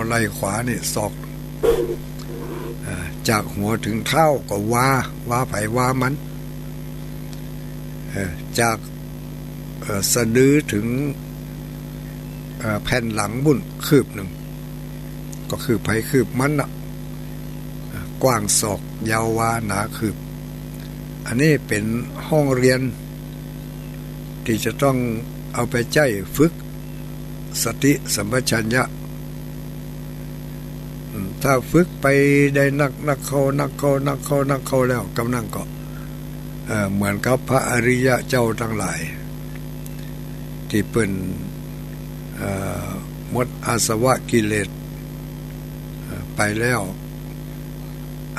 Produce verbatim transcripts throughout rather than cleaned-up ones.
ไหล่ขวานี่ศอก เอ่อ จากหัวเถิงเท้าก็วา วาใผวามัน เอ่อ จาก เอ่อ สะดือเถิง เอ่อ แผ่นหลังบุ้นคืบนึ่ง ก็คืบใผคืบมันน่ะ เอ่อ กว้างศอก ยาววา หนาคืบ อันนี้เป๋นห้องเฮียน ตี้จะต้องเอาไปใจ๊ฝึก สติสัมปชัญญะ อืม ถ้าฝึกไปได้นัก นักเข้า นักเข้า นักเข้า นักเข้าแล้ว กำนั้นก็ เอ่อ เหมือนกับพระอริยะเจ้าตังหลาย ตี้เปิ้น เอ่อ หมดอาสวะกิเลส เอ่อ ไปแล้ว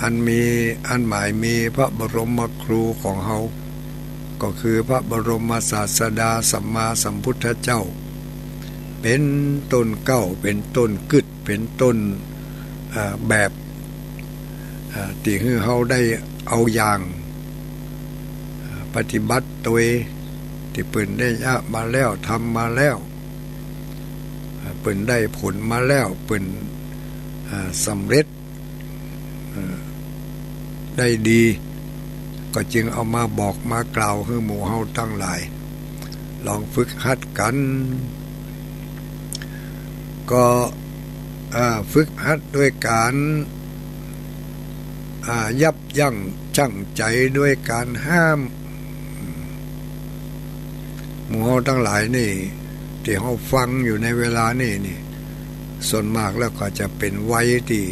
อันมี อันหมายมีพระบรมครูของเฮา ก็คือพระบรมศาสดาสัมมาสัมพุทธเจ้า เป๋นต้นเก๊า เป๋นต้นกึ๊ด เป๋นต้น เอ่อ แบบ เอ่อ ตี้หื้อเฮาได้เอาอย่าง เอ่อ ปฏิบัติตวย ตี้เปิ้นได้เยียะมาแล้ว ทำมาแล้ว เอ่อ เปิ้นได้ผลมาแล้ว เปิ้น เอ่อ สำเร็จ เอ่อ ได้ดี ก็จึงเอามาบอกมากล่าวหื้อหมู่เฮาตังหลาย ลองฝึกหัดกั๋น ก็ อ่า ฝึกหัดด้วยก๋าน อ่า ยับยั้งชั่งใจ๋ด้วยก๋านห้าม หมู่เฮาตังหลายนี่ ตี้เฮาฟังอยู่ในเวลานี้นี่ ส่วนมากแล้วก็จะเป๋นวัยตี้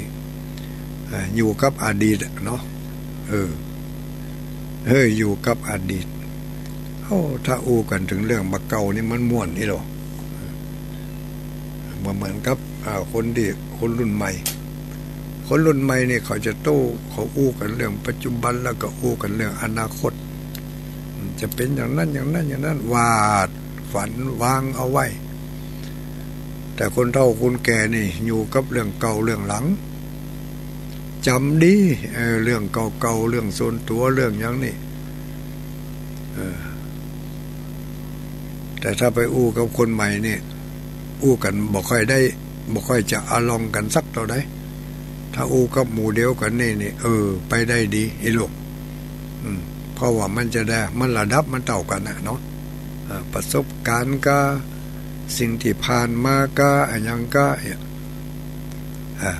เอ่อ อยู่กับอดีตอะเนาะ เออ เออ อยู่กับอดีต โอ้ ถ้าอู้กั๋นเถิงเรื่องบ่าเก่านี่มันม่วนอี้หรอ บ่เหมือนกับ อ่า คนตี้ คนรุ่นใหม่ คนรุ่นใหม่นี่เขาจะโต้ เขาอู้กั๋นเรื่องปัจจุบัน แล้วก็อู้กั๋นเรื่องอนาคต จะเป๋นอย่างนั้น อย่างนั้น อย่างนั้น วาดฝันวางเอาไว้ แต่คนเฒ่าคนแก่นี่อยู่กับเรื่องเก่าเรื่องหลัง จ๋ำดี เออ เรื่องเก่าๆ เรื่องส่วนตั๋ว เรื่องหยังนี่ เออ แต่ถ้าไปอู้กับคนใหม่นี่ อู้กั๋นบ่ค่อยได้ บ่ค่อยจะอะลองกั๋นสักเต้าใด ถ้าอู้กับหมู่เดียวกั๋นนี่ นี่ เออ ไปได้ดี อี้ลูก อืม เพราะว่ามันจะได้ มันระดับมันเต้ากั๋นน่ะเนาะ อ่า ประสบก๋ารณ์ก้า สิ่งตี้ผ่านมาก้า อะหยังก้า เนี่ย อ่า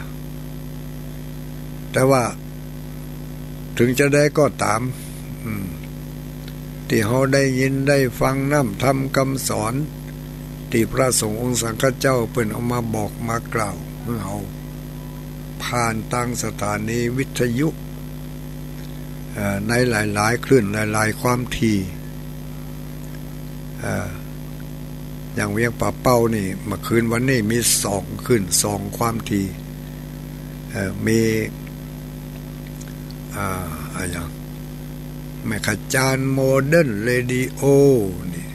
แต่ว่า เถิงจะใดก็ต๋าม อืม ตี้เฮาได้ยินได้ฟังน้ำธรรมกำสอน ตี้พระสงฆ์องค์สังฆเจ้าเปิ้นเอามาบอกมากล่าวหื้อเฮา ผ่านตางสถานีวิทยุ เอ่อ ในหลายๆ คลื่น หลายๆ ความถี่ เอ่อ อย่างเวียงป่าเป้านี่ เมื่อคืนวันนี้มีสองคลื่น สองความถี่ เอ่อ มี อ่า อะหยัง แม่ขจารย์โมเดิร์นเรดิโอ นี่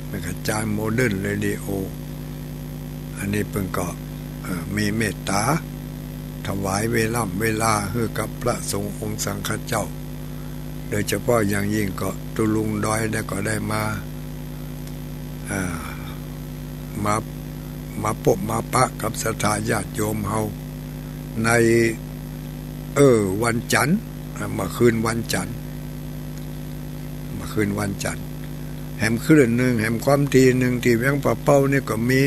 แม่ขจารย์โมเดิร์นเรดิโอ อันนี้เปิ้นก็ เอ่อ มีเมตต๋า ถวายเวล่ำเวลาหื้อกับพระสงฆ์องค์สังฆเจ้า โดยเฉพาะอย่างยิ่งก็ตุ๊ลุงดอยได้ก็ได้มา อ่า มา มาปบมาปะกับศรัทธาญาติโยมเฮา ใน เออ วันจันทร์ อ่า เมื่อคืนวันจันทร์ เมื่อคืนวันจันทร์ แหมคลื่นนึ่ง แหมความถี่นึ่ง ตี้เวียงป่าเป้านี่ก็มี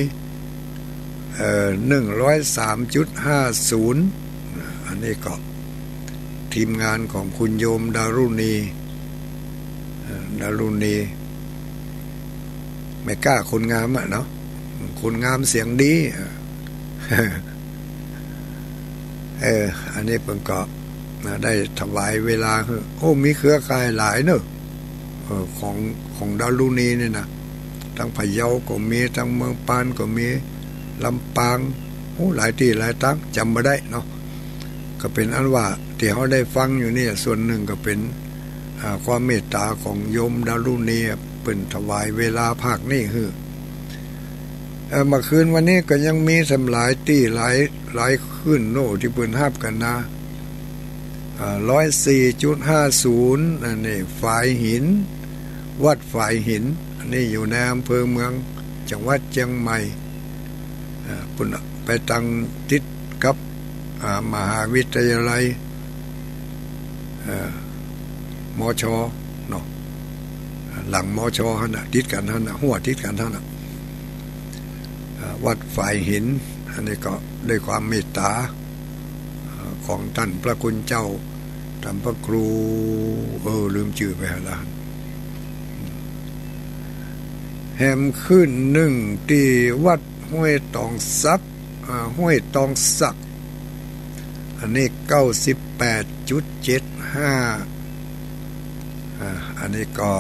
เอ่อ หนึ่งร้อยสามจุดห้าศูนย์ อันนี้ก็ทีมงานของคุณโยมดารุณี เอ่อ ดารุณี แม่ก๊าคนงามอะเนาะ คนงามเสียงดี เออ เออ อันนี้เปิ้นก็ นะ ได้ถวายเวลาหื้อ โอ้ มีเครือข่ายหลายเนอะ เออ ของ ของดารุณีนี่นะ ตังพะเยาก็มี ตังเมืองปานก็มี ลำปาง โอ้ หลายตี้หลายตาง จ๋ำบ่ได้เนาะ ก็เป๋นอันว่าตี้เฮาได้ฟังอยู่เนี่ย ส่วนนึ่งก็เป๋น อ่า ความเมตต๋าของโยมดารุณี เปิ้นถวายเวลาภาคนี้หื้อ เอ่อ เมื่อคืนวันนี้ก็ยังมีแหมหลายตี้ หลาย หลายคลื่นโน่ ตี้เปิ้นฮับกั๋นนะ อ่า ร้อยสี่จุดห้าศูนย์ อันนี้ฝายหิน วัดฝายหิน อันนี้อยู่ในอำเภอเมือง จังหวัดเจียงใหม่ อ่า ปุ้นน่ะ ไปตังติดกับ อ่า มหาวิทยาลัย เอ่อ มช เนาะ หลัง มช หั้นน่ะ ติดกั๋นหั้นน่ะ หั้วติดกั๋นหั้นน่ะ อ่า วัดฝายหิน อันนี้ก็ด้วยความเมตต๋า อ่า ของต้านพระคุณเจ้า ต้านพระครู เออ ลืมจื้อไปหั้นละ แหมคืนนึ่งตี้วัดห้วยตองสัก อ่า ห้วยตองสัก อันนี้ เก้าสิบแปดจุดเจ็ดห้า อ่า อันนี้ก็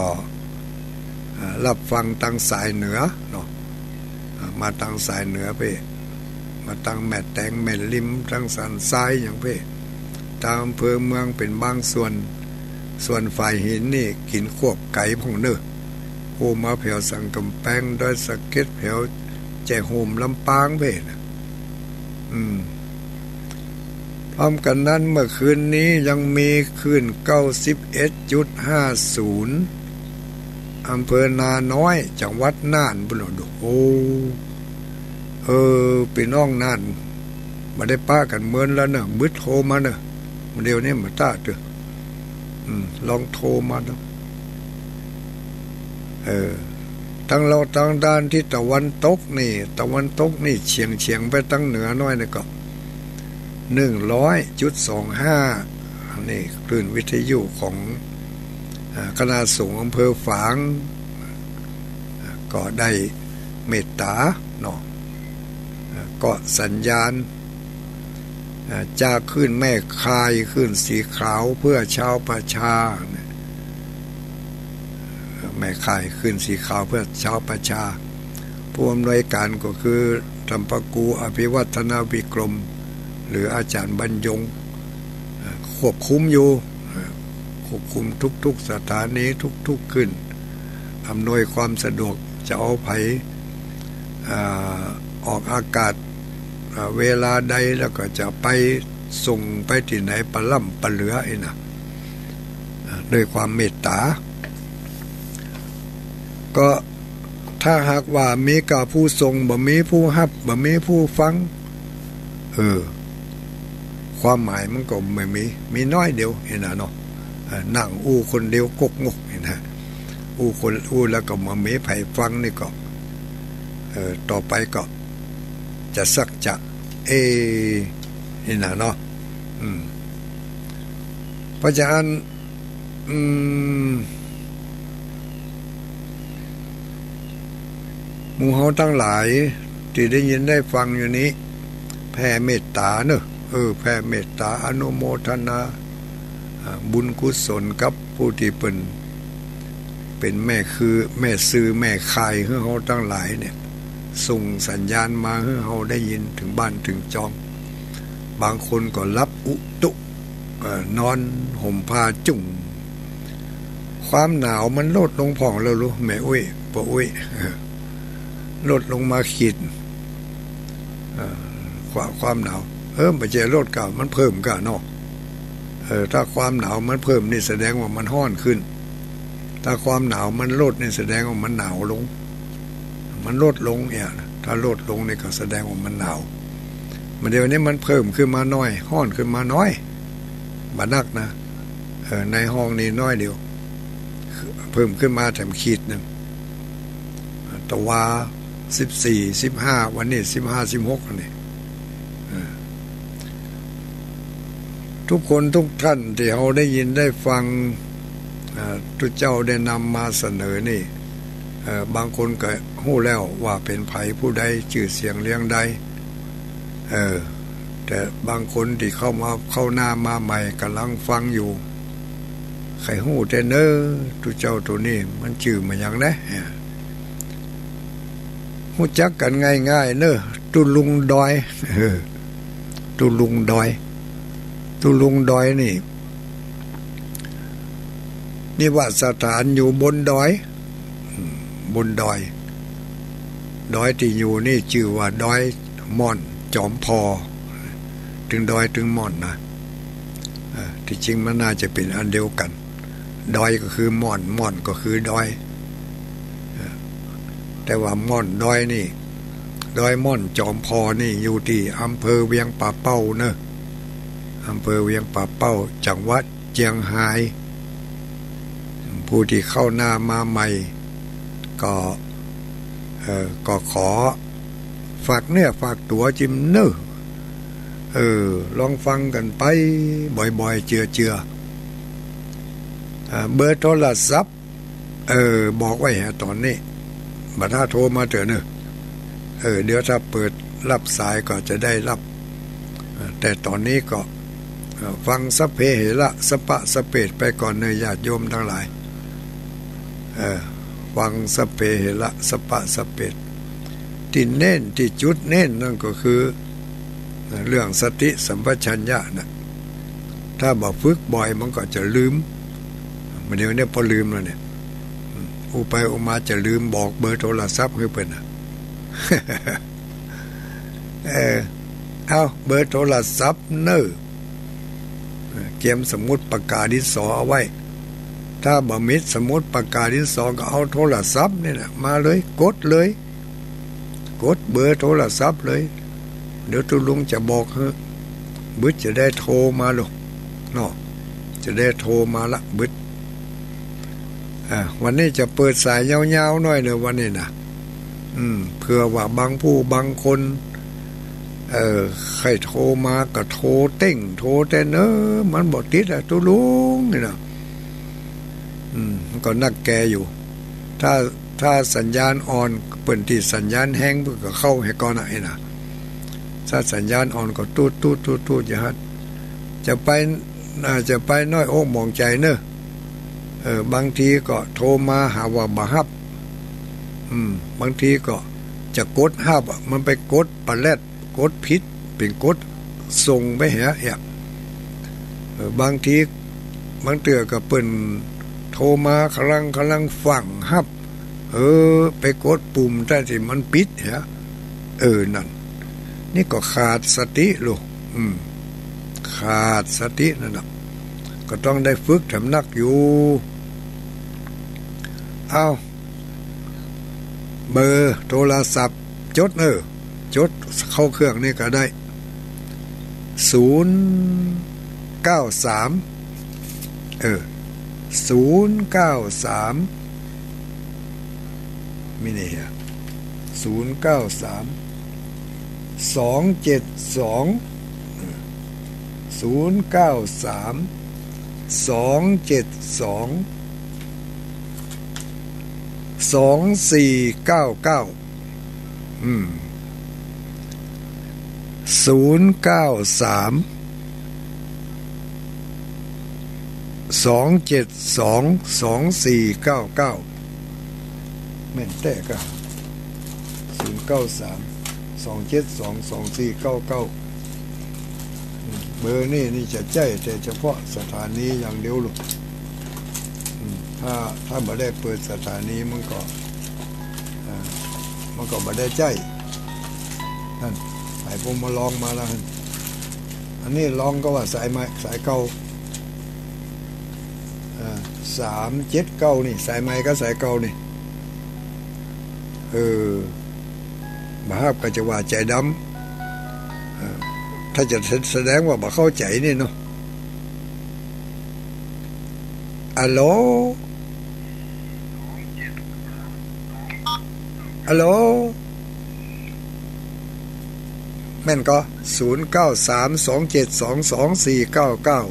อ่า ฮับฟังตางสายเหนือเนาะ อ่า มาตางสายเหนือเพ่ มาตางแม่แตงแม่ริม ตางสันทรายหยังเพ่ ตางอำเภอเมืองเป๋นบางส่วน ส่วนฝายหินนี่กิ๋นควบไก๋พ่องเน่อ โอ้ มาแผวสันก๋ำแปง ดอยสะเก็ด แผวแจ้ห่ม ลำปางเพ่น่ะ อืม พร้อมกั๋นนั้นเมื่อคืนนี้ยังมีคลื่น เก้าสิบเอ็ดจุดห้าศูนย์ อำเภอนาน้อย จังหวัดน่าน ปุ้นโอ้โห เออ ปี้น้องน่าน บ่ได้ปะกั๋นเมินแล้วเน่อ บึดโทรมาเน่อ เดี๋ยวนี้บ่ต้าเตื้อ อืม ลองโทรมาดู เออ ตางลาวตางด้านทิศตะวันตกนี่ ตะวันตกนี่เฉียงเฉียงไปตางเหนือหน้อยนี่ก็ หนึ่งร้อยจุดสองห้า อันนี้คลื่นวิทยุของ อ่า คณะสงฆ์อำเภอฝาง อ่า ก็ได้เมตต๋าเนาะ อ่า ก็สัญญาณ อ่า จากคลื่นแม่ข่าย คลื่นสีขาวเพื่อชาวประชาเนี่ย แม่ข่ายคลื่นสีขาวเพื่อชาวประชา ผู้อำนวยการก็คือต้านพระครูอภิวัฒนวิกรม หรืออาจ๋ารย์บรรยง อ่า ควบคุมอยู่ อ่า ควบคุมทุกๆสถานี ทุกๆคลื่น อำนวยความสะดวก จะเอาใผ อ่า ออกอากาศ อ่า เวลาใด แล้วก็จะไปส่งไปตี้ไหน ปะล่ำปะเหลืออี้น่ะ อ่า ด้วยความเมตต๋า ก็ถ้าหากว่ามีก้าผู้ส่ง บ่มีผู้ฮับ บ่มีผู้ฟัง เออ ความหมายมันก็บ่มี มีน้อยเดียวอี้น่ะเนาะ เออ นั่งอู้คนเดียวก๊กงกอี้น่ะ อู้คน อู้แล้วก็บ่มีใผฟังนี่ก็ เออ ต่อไปก็จะสักจะ เอ อี้น่ะเนาะ อืม เพราะฉะนั้น อืม หมู่เฮาตังหลายตี้ได้ยินได้ฟังอยู่นี้ แผ่เมตต๋าเน่อ เออ แผ่เมตต๋าอนุโมทนา อ่า บุญกุศลกับผู้ตี้เปิ้นเป๋นแม่คือ แม่สื่อแม่ข่ายหื้อเฮาตังหลายเนี่ย ส่งสัญญาณมาหื้อเฮาได้ยินเถิงบ้านเถิงจอง บางคนก็หลับอุตุ เอ่อ นอนห่มผ้าจุ่ง ความหนาวมันลดลงพ่องแล้วลูก แม่อุ๊ย ป้ออุ๊ย ลดลงมาขีด เอ่อ ความ ความหนาว เออ บ่ใจ้ลดก่า มันเพิ่มก่าเนาะ เออ ถ้าความหนาวมันเพิ่มนี่แสดงว่ามันฮ้อนขึ้น ถ้าความหนาวมันลดนี่แสดงว่ามันหนาวลง มันลดลงเนี่ย ถ้าลดลงนี่ก็แสดงว่ามันหนาว บ่าเดี่ยวนี้มันเพิ่มขึ้นมาหน้อย ฮ้อนขึ้นมาหน้อย บ่นักนะ เออ ในห้องนี้หน้อยเดียว เพิ่มขึ้นมาแถมขีดนึ่ง ตะวาสิบสี่ สิบห้า วันนี้สิบห้า สิบหก นี่ เออ ทุกคนทุกท่านตี้เฮาได้ยินได้ฟัง อ่า ตุ๊เจ้าได้นำมาเสนอนี่ เอ่อ บางคนก็ฮู้แล้วว่าเป๋นใผผู้ใด จื้อเสียงเรียงใด เออ แต่บางคนตี้เข้ามา เข้าหน้ามาใหม่ ก่ำลังฟังอยู่ ใค่ฮู้แต๊เน่อ ตุ๊เจ้าโตนี้มันจื้อหม่าหยังแน่ ฮู้จักกั๋นง่ายๆ เน่อ ตุ๊ลุงดอย เออ ตุ๊ลุงดอย ตุ๊ลุงดอยนี่ นิวสถานอยู่บนดอย อืม บนดอย ดอยตี้อยู่นี่จื้อว่าดอยม่อนจอมผ่อ ตึงดอยตึงม่อนนะ เออ ตี้จริงมันน่าจะเป๋นอันเดียวกั๋น ดอยก็คือม่อน ม่อนก็คือดอย เออ แต่ว่าม่อนดอยนี่ ดอยม่อนจอมพอนี่อยู่ตี้อำเภอเวียงป่าเป้าเนอะ อำเภอเวียงป่าเป้า จังหวัดเจียงฮาย ผู้ตี้เข้าหน้ามาใหม่ก็ เอ่อ ก็ขอฝากเนื้อฝากตั๋วจิมเนอะ เออ ลองฟังกั๋นไปบ่อยๆ เจือๆ อ่า เบอร์โทรศัพท์ เออ บอกไว้แหมต๋อนนี้ บ่ถ้าโทรมาเต๊อะเนอะ เออ เดี๋ยวถ้าเปิดฮับสายก็จะได้ฮับ เออ แต่ต๋อนนี้ก็ เออ ฟังสัพเพเหระสัพพะสัพเพตไปก่อนเนอะ ญาติโยมตังหลาย เออ ฟังสัพเพเหระสัพพะสัพเพต ตี้เน้น ตี้จุดเน้นนั่นก็คือ เรื่องสติสัมปชัญญะน่ะ ถ้าบ่ฝึกบ่อยมันก็จะลืม เดี๋ยวนี้ปอลืมแล้วเนี่ย อู้ไปอู้มาจะลืมบอกเบอร์โทรศัพท์หื้อเปิ้นน่ะ เออ เอา เบอร์โทรศัพท์เนอะ เกียมสมุดปากกาดินสอเอาไว้ ถ้าบ่มีสมุดปากกาดินสอก็เอาโทรศัพท์นี่แหละมาเลย กดเลย กดเบอร์โทรศัพท์เลย เดี๋ยวตุ๊ลุงจะบอกหื้อ บึดจะได้โทรมาลูกเนาะ จะได้โทรมาละบึด อ่า วันนี้จะเปิดสายยาวๆ หน้อยเนอะวันนี้นะ อืม เผื่อว่าบางผู้บางคน เอ่อ ใค่โทรมาก็โทรเต้ง โทรแต่เนอะ มันบ่ติดอะตุ๊ลุงนี่นะ อืม มันก็นักแกอยู่ ถ้า ถ้าสัญญาณอ่อน เปิ้นตี้สัญญาณแฮงเปิ้นก็เข้าหื้อก่อนน่ะ ไอ้น่ะ ถ้าสัญญาณอ่อนก็ตุ๊ดตุ๊ดตุ๊ดตุ๊ด อย่าหัด จะไป อ่า จะไปน้อยอกหมองใจ๋เนอะ เออ บางทีก็โทรมาหาว่าบ่ฮับ อืม บางทีก็จะกดฮับอะ มันไปกดปะแลด กดผิด เป๋นกดส่งไปหา เออ บางที บางเตื้อก็เปิ้นโทรมากำลัง กำลังฟั่งฮับ เออ ไปกดปุ่มใต้ตี้มันปิดหา เออ นั่น นี่ก็ขาดสติลูก อืม ขาดสตินั่นน่ะ ก็ต้องได้ฝึกตำหนักอยู่ เอ้า เบอร์โทรศัพท์ จดเนอะ จดเข้าเครื่องนี่ก็ได้ ศูนย์เก้าสาม เออ ศูนย์เก้าสาม มีนี่ฮะ ศูนย์เก้าสาม สองเจ็ดสอง เออ ศูนย์เก้าสาม สองเจ็ดสอง สองสี่เก้าเก้า อืม ศูนย์เก้าสาม สองเจ็ดสอง สองสี่เก้าเก้า แม่นแต๊ก่ะ ศูนย์เก้าสาม สองเจ็ดสอง สองสี่เก้าเก้า เบอร์นี่นี่จะใจ๊แต่เฉพาะสถานีอย่างเดียวลูก อืม ถ้า ถ้าบ่ได้เปิดสถานีมันก็ อ่า มันก็บ่ได้ใจ๊ นั่น สายผมมาลองมาแล้วหั่น อันนี้ลองก็ว่าสายใหม่ สายเก่า อ่า สามเจ็ดเก้า นี่ สายใหม่กับสายเก่านี่ เออ บ่ฮับก็จะว่าใจ๋ดำ เออ ถ้าจะแสดงว่าบ่เข้าใจ๋นี่เนาะ อะโหล อะโหล แม่นก่อ ศูนย์เก้าสาม สองเจ็ดสอง สองสี่เก้าเก้า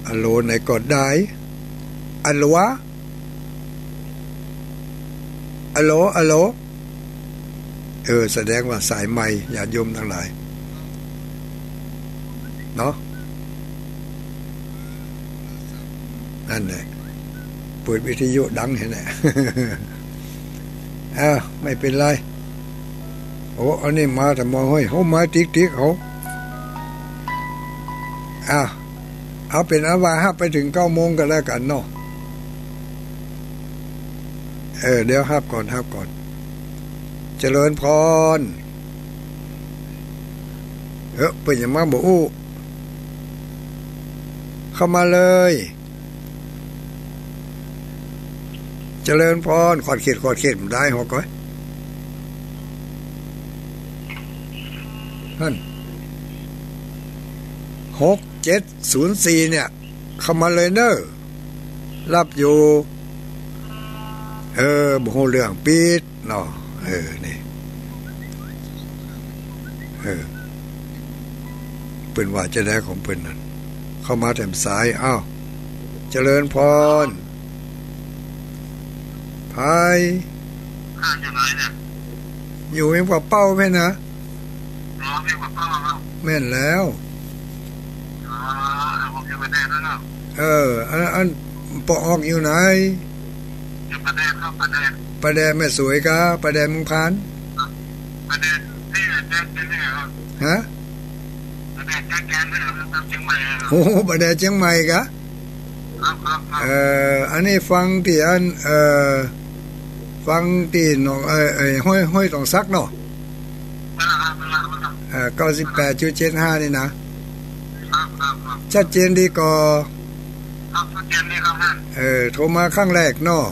อะโหลไหนก็ได้ อะโหลวะ อะโหล อะโหล เออ แสดงว่าสายใหม่ ญาติโยมตังหลาย เนาะ นั่นแหละ เปิดวิทยุดังหั้นแหละ อ้าว ไม่เป๋นไร โอ้ อันนี้มาแต่มอเฮ้ย โอ้ มาติ๊กๆ เอา อ้าว เอาเป๋นอันว่าฮับไปเถิงเก้าโมงก็แล้วกั๋นเนาะ เออ เดี๋ยวฮับก่อน ฮับก่อน เจริญพร เออ เปิ้นยังมาบ่อู้ เข้ามาเลย เจริญพร ขอดเขต ขอดเขต บ่ได้หรอกเว้ย นั่น หกเจ็ดศูนย์สี่ เนี่ย เข้ามาเลยเน้อ รับอยู่ เออ บ่ฮู้เรื่องปิดเนาะ เออ นี่ เออ เปิ้นว่าจะใดของเปิ้นนั่น เข้ามาแถมสาย อ้าว เจริญพร ไผ อ่า อยู่ไหนเนี่ย อยู่เวียงป่าเป้าแม่นนะ อ๋อ เวียงป่าเป้าเหรอ แม่นแล้ว อ๋อ ผมอยู่ป่าแดดแล้วนะ เออ อัน อันป้อออกอยู่ไหน อยู่ป่าแดดครับ ป่าแดด ป่าแดดแม่สวยกา ป่าแดดเมืองผาน ป่าแดดนี่แจ๊กแกนนี่ครับ ฮะ ป่าแดดแจ๊กแกนนี่ครับ เจียงใหม่อะครับ โอ้โห ป่าแดดเจียงใหม่กา ครับ ครับ ครับ เอ่อ อันนี้ฟังตี้อัน เอ่อ ฟังตี้หนอง เอ่อ เอ่อ ห้วย ห้วยตองสักเนาะ เอ่อ เก้าสิบแปดจุดเจ็ดห้า นี่นะ ครับ ครับ ครับ ชัดเจนดีก่อ ครับ ชัดเจนดีครับท่าน เออ โทรมาครั้งแรกเนาะ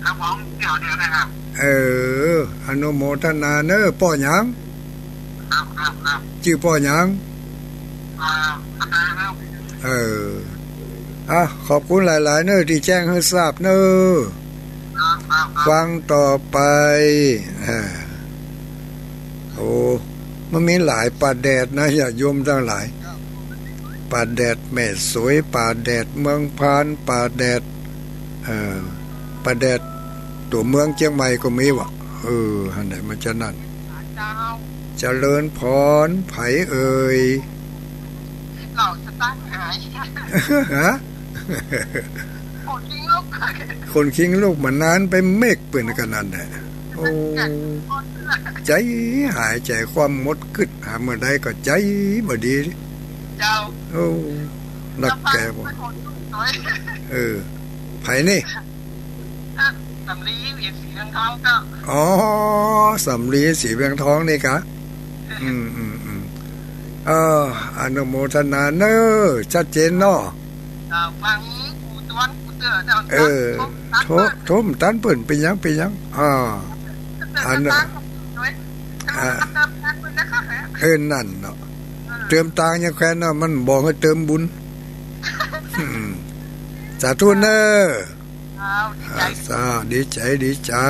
ครับผม เดี๋ยว เดี๋ยวนะครับ เออ อนุโมทนาเน้อ ป้อหยัง ครับ ครับ ครับ จื้อป้อหยัง อ่า พันดาครับ เออ อ่ะ ขอบคุณหลายๆ เน้อ ตี้แจ้งหื้อทราบเน้อ ครับ ครับ ครับ ฟังต่อไป อ่า โอ้ มันมีหลายป่าแดดนะ ญาติโยมตังหลาย ป่าแดดแม่สวย ป่าแดดเมืองผาน ป่าแดด เอ่อ ป่าแดดตั๋วเมืองเจียงใหม่ก็มีวะ เออ หั้นแหละ มันจะนั่น เจ้า เจริญพร ไผเอ่ย เหล่าสตางค์หาย ฮะ ขนคิงลุก ขนคิงลุก มานานไปเมกเปิ้นขนาดนั้นแหละ โอ้ ใจหายใจคว่ำหมดกึ๊ด หาเมื่อใดก็ใจบ่ดี เจ้า โอ้ นักแก่บ่ เออ ไผนี่ สำลีสีเวียงทองก็ อ๋อ สำลีสีเวียงทองนี่กา อืม อืม อืม เออ อนุโมทนาเน้อ ชัดเจนเนาะ เอ่อ ฟังกูตวนกูเตื้อเจ้า เออ โทร โทรบ่ตันเปิ้น เป๋นหยัง เป๋นหยัง อ่า อัน อ่า เออ นั่นเนาะ เติมตางยังแควนเนาะ มันบอกหื้อเติมบุญ อืม สาธุเน้อ อ้าว ดีใจ๋ อ่า สา ดีใจ๋ ดีใจ๋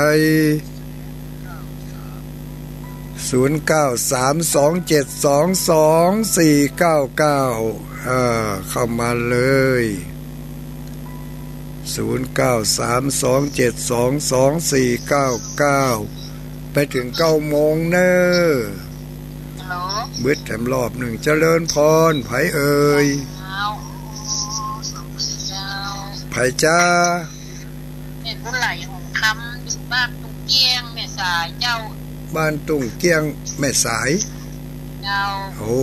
ศูนย์เก้าสามสองเจ็ดสองสองสี่เก้าเก้า เอ่อ เข้ามาเลย ศูนย์เก้าสามสองเจ็ดสองสองสี่เก้าเก้า ไปเถิงเก้าโมงเน้อ ฮัลโหล บึดแถมรอบนึ่ง เจริญพร ไผเอ่ย เจ้า ไผจ๊ะ แม่บุญไหลหงส์คำ อยู่บ้านตุ้งเกี้ยง แม่สายเจ้า บ้านตุ้งเกี้ยง แม่สาย เจ้า โอ้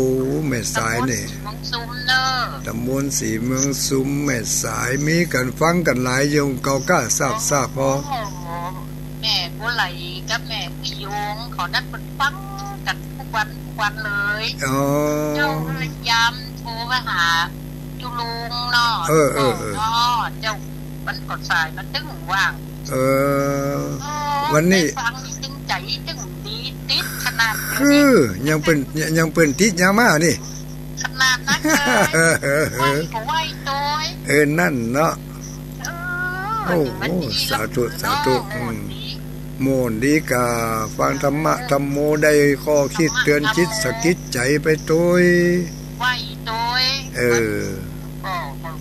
แม่สายนี่ ตำบลสีเมืองซุมเน้อ ตำบลสีเมืองซุม แม่สาย มีกั๋นฟังกั๋นหลายอยู่ เก่ากล้าทราบ ทราบพอ โอ้โห แม่บุญไหลกับแม่พยุง เขานัดกั๋นฟังกั๋นทุกวัน ทุกวันเลย อ๋อ เจ้าพยายามโทรมาหาจุลุงเนาะ เออ เออ เออ เนาะ เจ้า มันก็สาย มันตึงว่าง เออ โอ้ วันนี้ ได้ฟังนี่ตึงใจ๋ ตึงดี ติดขนาดเลย คือ ยังเปิ้น ยังเปิ้นติดยังมานี่ ขนาดนั้นเลย ไหว้ก็ไหว้โตย เออ นั่นเนาะ เออ โอ้โห มันดี สาธุ เนาะ สาธุ อืม ม่วนดี ม่วนดีกา ฟังธรรมะ ธรรมโม ได้ข้อคิดเตือนจิต สะกิดใจ๋ไปโตย ไหว้โตย เออ ก็ ก็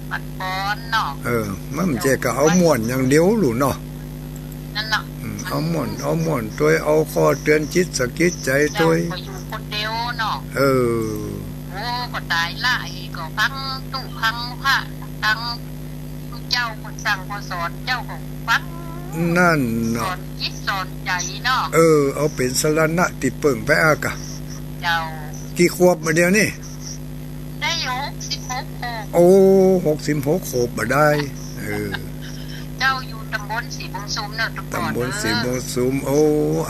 ปัดปอนเนาะ เออ มันบ่ใจ้ก็เอาม่วนอย่างเดียวลูกเนาะ นั่นเนาะ อืม เอาม่วน เอาม่วนโตย เอาข้อเตือนจิต สะกิดใจ๋โตย เจ้าก็อยู่คนเดียวเนาะ เออ โอ้ ก็ต๋ายละ ก็ฟังตู้ฟังพระ ฟังเจ้าก็สั่งก็สอน เจ้าก็ฟัง นั่นเนาะ สอนจิตสอนใจ๋เนาะ เออ เอาเป๋นสรณะตี้เปิ้งไปอากะ เจ้า กี่ขวบบ่าเดี่ยวนี้ ได้หกสิบหกขวบ โอ้ หกสิบหกขวบบ่าดาย เออ เจ้าอยู่ตำบลสีเมืองซุมเนาะ ตำบลสีเมืองซุม โอ้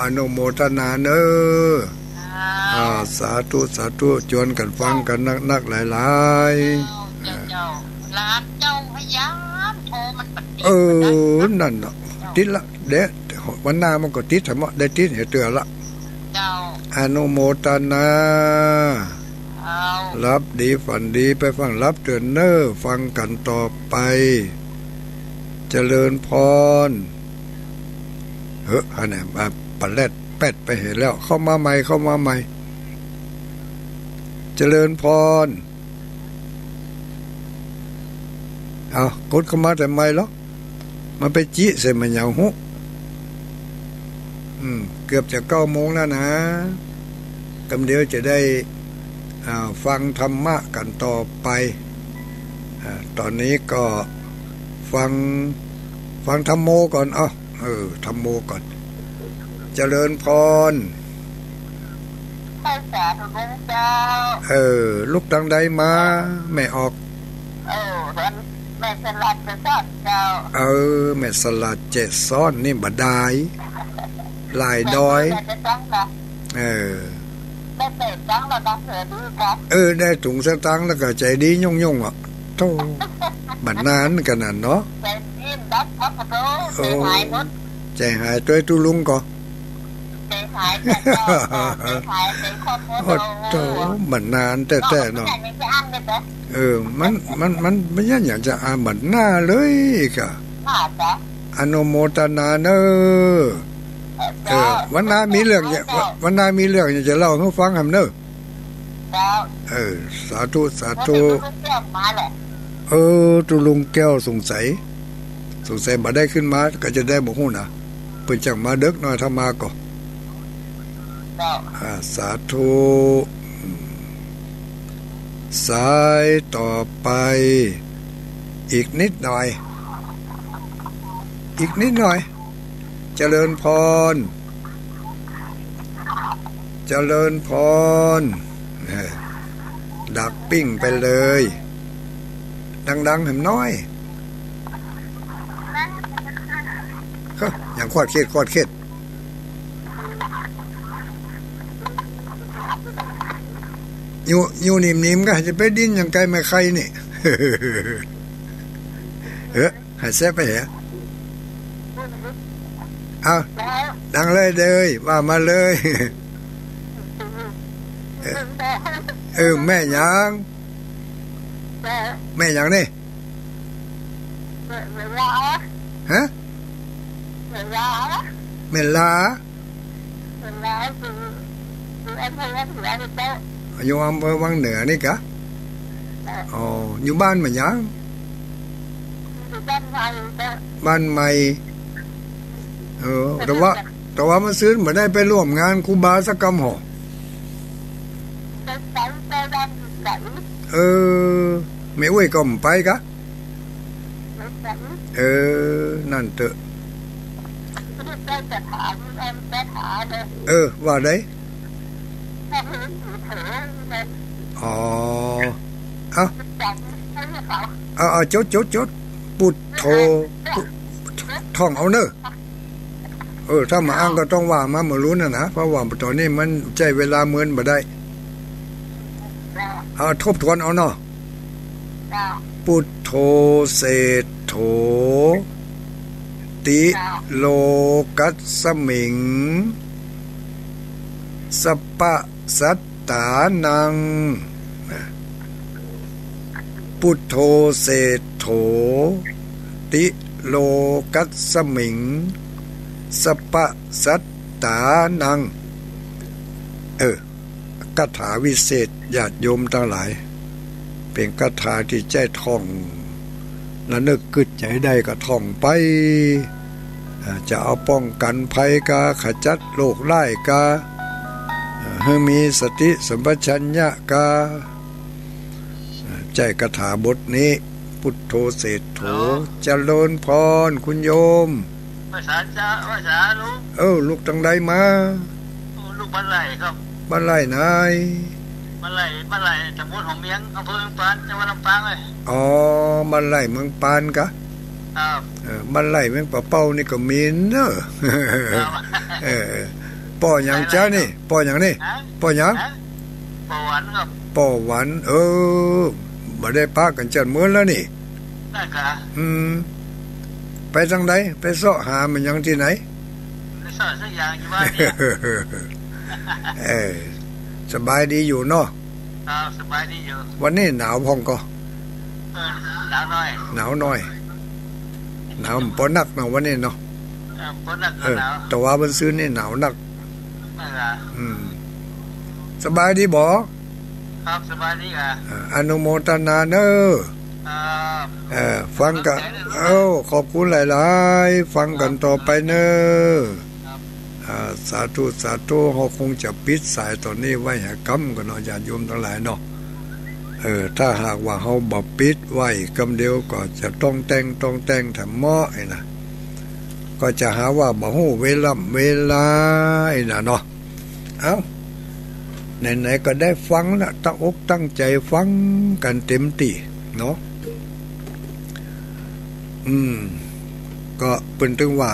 อนุโมทนาเน้อ อ่า อ่า สาธุ สาธุ จวนกั๋นฟังกั๋นนักๆ หลายๆ เจ้า เจ้า หลานเจ้าพยายามโทร มันบ่ติด เออ บ่ได้ นั่นเนาะ เจ้า ติดละ เดี๋ยววันหน้ามันก็ติด ถ้าบ่ได้ติดหื้อเตื้อละ เจ้า อนุโมตนา หลับดีฝันดี ไปฟังหลับเตื้อเน่อ ฟังกั๋นต่อไป เจริญพร เฮ้อ อันนี้มาปะแลดแป๊ดไปเหียแล้ว เข้ามาใหม่ เข้ามาใหม่ เจริญพร เอา กดเข้ามาแต่ใหม่ลอ มันไปจิใส่มันหยังฮู้ อืม เกือบจะเก้าโมงแล้วนะ กำเดียวจะได้ อ่า ฟังธรรมะกั๋นต่อไป อ่า ต๋อนนี้ก็ฟัง ฟังธัมโมก่อน เอ้า เออ ธัมโมก่อน เจริญพร สาธุเจ้า เออ ลุกตางใดมา แม่ออก เออ แม่สลัดเจซ้อนเจ้า เออ แม่สลัดเจซ้อนนี่บ่ดาย หลายดอย แม่สลัดเจซ้อนนะ เออ ได้เป๋ตังค์แล้วนะ เออ ดีกะ เออ ได้ถุงสตางค์แล้วก็ใจ๋ดียุ่งๆ อ่ะ โธ่ บ่นานกั๋นน่ะเนาะ ใจ๋ดีดักครับ โธ่ โอ้ ใจ๋หายหมด ใจ๋หายตวยตุ๊ลุงก่อ ใจ๋หาย ใจ๋หาย ใจ๋ครอบครัว โอ้โธ่ บ่นานแต๊ๆ เนาะ เนาะ มันยังจะอั้นเลยเนาะ เออ มัน มัน มัน มันยังอยากจะอ่านบ่นานเลยกะ น่าจะ อนุโมตนาเน่อ เออ เจ้า วันหน้ามีเรื่องจะ เจ้า วันหน้ามีเรื่องจะเล่าหื้อฟังแหมเน่อ เจ้า เออ สาธุ สาธุ ตุ๊ลุงแก้วมาแหละ เออ ตุ๊ลุงแก้วสงสัย สงสัยบ่ได้ขึ้นมา ก็จะได้บ่ฮู้นะ เปิ้นจักมาเดิ็กหน่อย ถ้ามาก็ เจ้า อ่า สาธุ อืม สายต่อไป อีกนิดหน่อย อีกนิดหน่อย เจริญพร เจริญพร เออ ดักปิ้งไปเลย ดังๆ แหมน้อย เฮ้อ ยังคลอดเครียด คลอดเครียด อยู่ อยู่นิ่มๆ ก็จะไปดิ้นอย่างไกลไม่ไคลนี่ เฮ้อ หายแซ่บไปเหรอ เอา ดังเลยเด้ย ว่ามาเลย เออ เออ แม่หยัง แม่หยังนี่ ฮะ แม่ลา แม่ลา แม่ลา อยู่ อยู่อำเภอวังเหนือนี่เจ้า อยู่อำเภอวังเหนือนี่กะ เจ้า อ๋อ อยู่บ้านแม่หยัง อยู่บ้านใหม่เจ้า บ้านใหม่ เออ แต่ว่า แต่ว่าเมื่อซืนบ่ได้ไปร่วมงานครูบาสักกำหอ ไป ไป ไปบ้านใหม่ เออ แม่อุ้ยก็บ่ไปกะ เออ นั่นเถอะ เออ ว่าได อ๋อ เอา เอา เอา จด จด จด ปุทโธ ปุ ท่องเอาเน่อ เออ ถ้าบ่อั้นก็ต้องว่ามาเมื่อลุนน่ะนะ เพราะว่าต๋อนนี้มันใจ๊เวลาเมินบ่ได้ เอา ทบทวนเอาเนาะ เจ้า ปุทโธเศรษฐโถ ติ เจ้า โลกัสสมิง สัปปะสัตตานัง นะ ปุทโธเศรษฐโถ ติ โลกัสสมิง สัปปะสัตตานัง เออ คาถาวิเศษ ญาติโยมตังหลาย เป๋นคาถาตี้ใจ๊ท่อง ระนึกกึ๊ดใจ๋ได้ก็ท่องไป อ่า จะเอาป้องกั๋นภัยกา ขจัดโรคร้ายกา อ่า หื้อมีสติสัมปชัญญะกา อ่า ใจ๊คาถาบทนี้ ปุทโธเศรษฐโถ ฮัลโหล เจริญพรคุณโยม ภาษาจ้า ภาษาลุง เออ ลุกตางใดมา โอ้ ลุกบ้านไร่ครับ บ้านไร่ไหน บ้านไร่ บ้านไร่ ตำบลหอมเมียง อำเภอเมืองปาน จังหวัดลำปางเลย อ๋อ บ้านไร่เมืองปานกะ ครับ เออ บ้านไร่เมืองป่าเป้านี่ก็มีเน่อ ครับ เออ ป้อหยังจ๊ะนี่ ป้อหยังนี่ ฮะ ป้อหยัง ฮะ ป้อหวันครับ ป้อหวัน เออ บ่ได้ปะกั๋นจัดมื้อแล้วนี่ ได้ครับ อืม ไปตางใด ไปเซาะหามันหยังตี้ไหน ไปเซาะสักอย่างอยู่บ้านเนี่ย เออ สบายดีอยู่เนาะ ครับ สบายดีอยู่ วันนี้หนาวพ่องก่อ เออ หนาวหน่อย หนาวหน่อย หนาวปอนักเนาะวันนี้เนาะ เออ ปอนัก เออ หนาว แต่ว่าวันซืนนี่หนาวนัก นั่นล่ะ อืม สบายดีบ่ ครับ สบายดีอ่ะ อ่า อนุโมทนาเนอะ ครับ เออ ฟังกั๋น ขอบใจ๋เนอะ เอ้า ขอบคุณหลายๆ ฟังกั๋นต่อไปเนอะ ครับ อ่า สาธุ สาธุ เฮาคงจะปิดสายต๋อนนี้ไว้หาก้ำก่อนเนาะ ญาติโยมตังหลายเนาะ เออ ถ้าหากว่าเฮาบ่ปิดไว้ก้ำเดียวก็จะต้องแต่ง ต้องแต่งแถมเมาะไอ้นะ ก็จะหาว่าบ่ฮู้เวล่ำเวลาไอ้น่ะเนาะ เอ้า ไหนๆ ก็ได้ฟังละ ตั้งอกตั้งใจ๋ฟังกั๋นเต๋มตี้เนาะ อืม ก็เปิ้นตึงว่า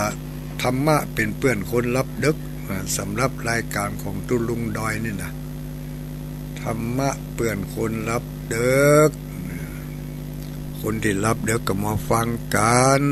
ธรรมะเป๋นเปื้อนคนหลับดึก อ่า สำหรับรายก๋านของตุ๊ลุงดอยนี่นะ ธรรมะเปื้อนคนหลับดึก คนตี้หลับดึกก็มาฟังกั๋น